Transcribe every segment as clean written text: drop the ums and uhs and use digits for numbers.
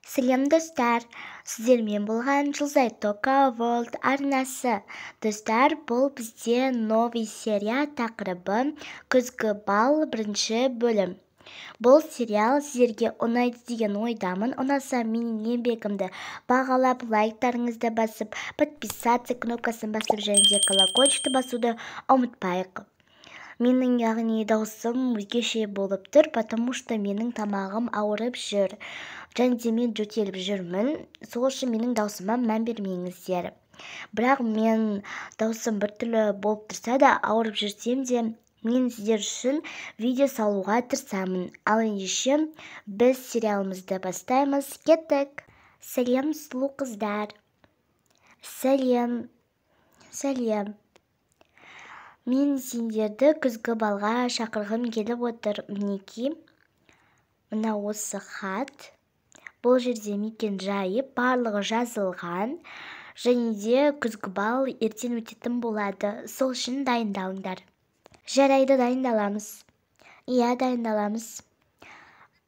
Сәлем, достар! Сіздермен болған Жұлдызай Тока World арнасы. Достар, бұл бізде новый серия, тақырыбы «Күзгі бал», бірінші бөлім. Бұл сериал сіздерге ұнайды деген ойдамын. Ұнаса, менің еңбегімді бағалап, лайктарыңызды басып, подписаться кнопкасын басып және де колокольчикті басуды ұмытпайық. Менің, яғни, даусым өзгеше болып тұр, потому что менің тамағым ауырып жүр және де мен жөтеліп жүрмін. Сол үшін менің даусыма мән бермеңіздер. Бірақ мен даусым біртүрлі болып тұрса да, ауырып жүрсем де, мен сіздер үшін видео салуға тырысамын. Ал ендеше біз сериалымызды бастаймыз. Кеттік! Сәлем, сұлу қыздар! Сәлем, сәлем! Мен сендерді күзгі балға шақырғым келіп отыр. Мінекей, мына осы хат. Бұл жерде мекен жайы, барлығы жазылған. Және де күзгі бал ертең өтетін болады, сол үшін дайындалыңдар. Жарайды, дайындаламыз. Иә, дайындаламыз.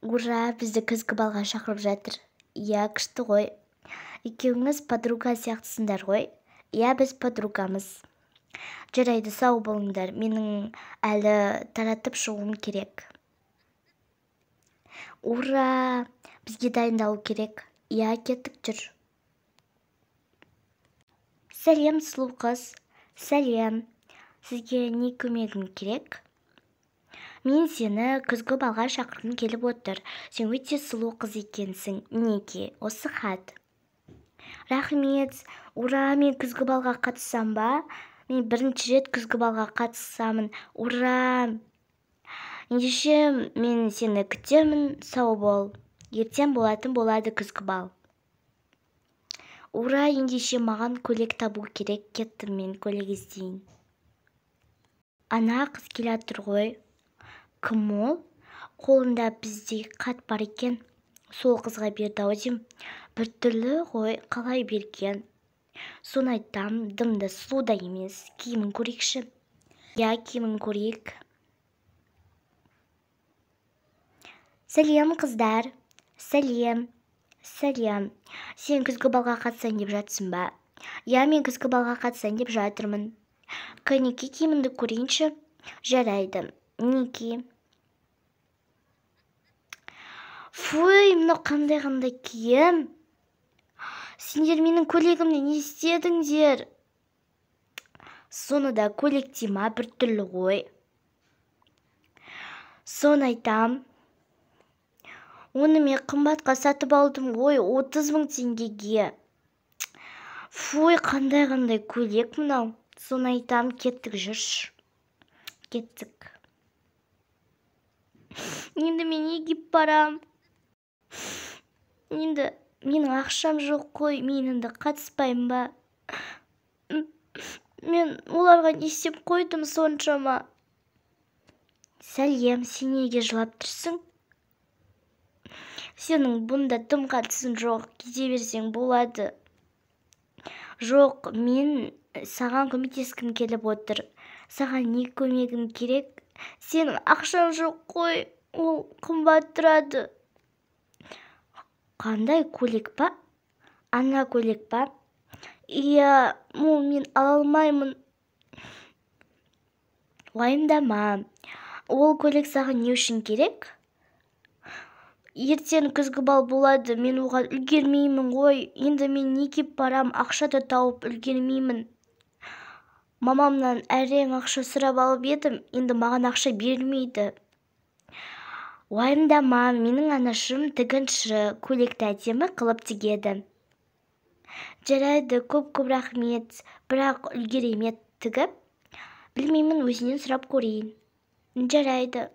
Ура, бізді күзгі балға шақырып жатыр. Иә, күшті ғой. Екеуіңіз подруга сияқтысыңдар ғой. Иә, біз подругамыз. Жарайды, сау болыңдар, менің әлі таратып шығуым керек. Ура, бізге дайындалу керек. Иә, кеттік, жүр. Сәлем, сұлу қыз! Сәлем! Сізге не көмегім керек? Мен сені күзгі балға шақырғым келіп отыр. Сен өте сұлу қыз екенсің. Мінекей, осы хат. Рахмет! Ура, мен күзгі балға қатысам ба? Мен бірінші рет күзгі балға қатысамын. Ура! Ендеше мен сені күтемін. Сау бол! Ертең болатын болады күзгі бал. Ура! Ендеше маған көйлек табу керек. Кеттім, мен көйлек іздейін. Ана қыз келе жатыр ғой. Кім ол? Қолында біздей хат бар екен. Сол қызға берді ау деймін. Біртүрлі ғой, қалай берген? Соны айтам, дым да сұлу да емес. Киімін көрейікші. Иә, киімін көрейік. Сәлем, қыздар! Сәлем, сәлем! Сен күзгі балға қатысайын деп жатсың ба? Иә, мен күзгі балға қатысайын деп жатырмын. Кәнекей, киіміңді көрейінші. Жарайды, мінекей. Фуй, мынау қандай қандай киім? Сендер менің көйлегімді не істедіңдер? Соны да көйлек дей ма? Біртүрлі ғой. Соны айтам. Оны мен қымбатқа сатып алдым ғой, 30 000 теңгеге. Фуй, қандай қандай көйлек мынау? Соны айтам. Кеттік, жүрші, кеттік. Енді мен не киіп барам? Енді менің ақшам жоқ қой. Мен енді қатыспаймын ба? Мен оларға не істеп қойдым соншама? Сәлем! Сен неге жылап тұрсың? Сенің бұнда дым қатысың жоқ, кете берсең болады. Жоқ, мен саған көмектескім келіп отыр. Саған не көмегім керек? Сенің ақшаң жоқ қой, ол қымбат тұрады. Қандай көйлек па? Ана көйлек па? Иә, ол мен ала алмаймын. Уайымдама. Ол көйлек саған не үшін керек? Ертең күзгі бал болады, мен оған үлгермеймін ғой. Енді мен не киіп барам? Ақша да тауып үлгермеймін. Мамамнан әрең ақша сұрап алып едім, енді маған ақша бермейді. Уайымдама, менің анашым тігінші, көйлекті әдемі қылып тігеді. Жарайды, көп көп рахмет. Бірақ үлгере ме тігіп? Білмеймін, өзінен сұрап көрейін. Жарайды.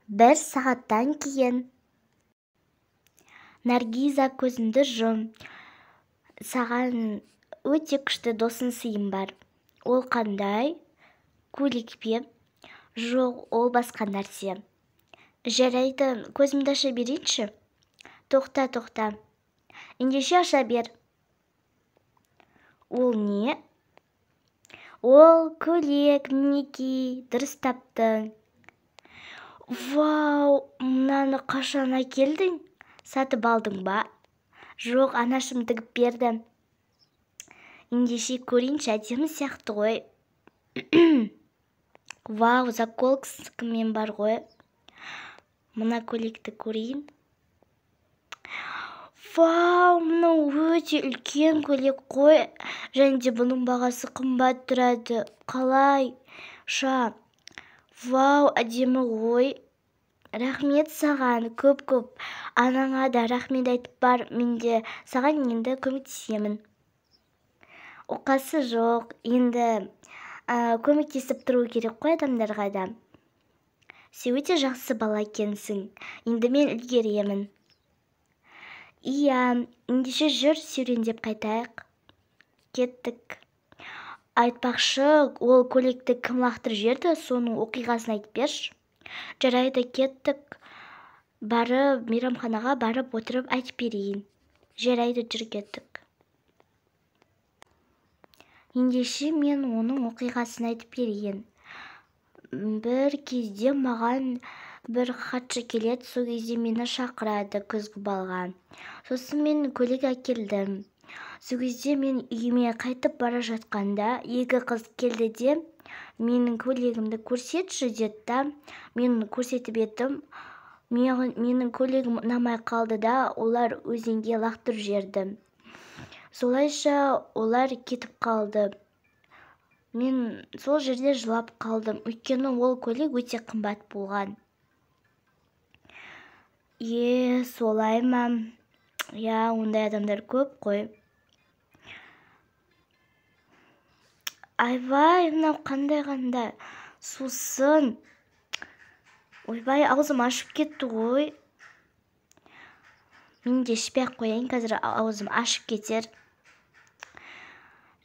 Бір сағаттан кейін. Наргиза, көзіңді жұм. Саған өте күшті тосын сыйым бар. Ол қандай? Көйлек пе? Жоқ, ол басқа нәрсе. Жарайды, көзімді аша берейінші. Тоқта, тоқта. Ендеше аша бер. Ол не? Ол көйлек, мінекей. Дұрыс таптың. Вау, мынаны қашан әкелдің? Сатып алдың ба? Жоқ, анашым тігіп берді. Ендеше көрейінші, әдемі сияқты ғой. Вау, заколкасымен бар ғой. Мына көйлекті көрейін. Вау, мынау өте үлкен көйлек қой. Және де бұның бағасы қымбат тұрады. Қалайша? Вау, әдемі ғой. Рахмет саған, көп-көп. Анаңа да рахмет айтып бар, мен де саған енді көмектесемін. Оқасы жоқ, енді көмектесіп тұру керек қой адамдарға да. Сен өте жақсы бала екенсің. Енді мен үлгеремін. Иә, ендеше жүр, серуендеп қайтайық. Кеттік. Айтпақшы, ол көйлекті кім лақтырып жіберді, соның оқиғасын айтып берші. Жарайды, кеттік. Барып, мейрамханаға барып отырып айтып берейін. Жарайды, жүр, кеттік. Ендеше мен оның оқиғасын айтып берейін. Бір кезде маған бір хатшы келеді, сол кезде мені шақырады күзгі балға. Сосын мен көйлек әкелдім. Сол кезде мен үйіме қайтып бара жатқанда екі қыз келді де, менің көйлегімді көрсетші деді да, мен көрсетіп едім. Менің көйлегім ұнамай қалды да, олар өзенге лақтырып жіберді. Солайша олар кетіп қалды. Мен сол жерде жылап қалдым, өйткені ол көйлек өте қымбат болған. Солай ма? Иә, ондай адамдар көп қой. Айбай, мынау қандай сусын. Ойбай, аузым ашып кетті ғой. Мен де ішпей-ақ қояйын, қазір аузым ашып кетер.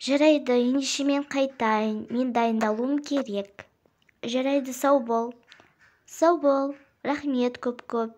Жарайды, ендеше мен қайтайын, мен дайындалуым керек. Жарайды, сау бол. Сау бол, рахмет көп-көп.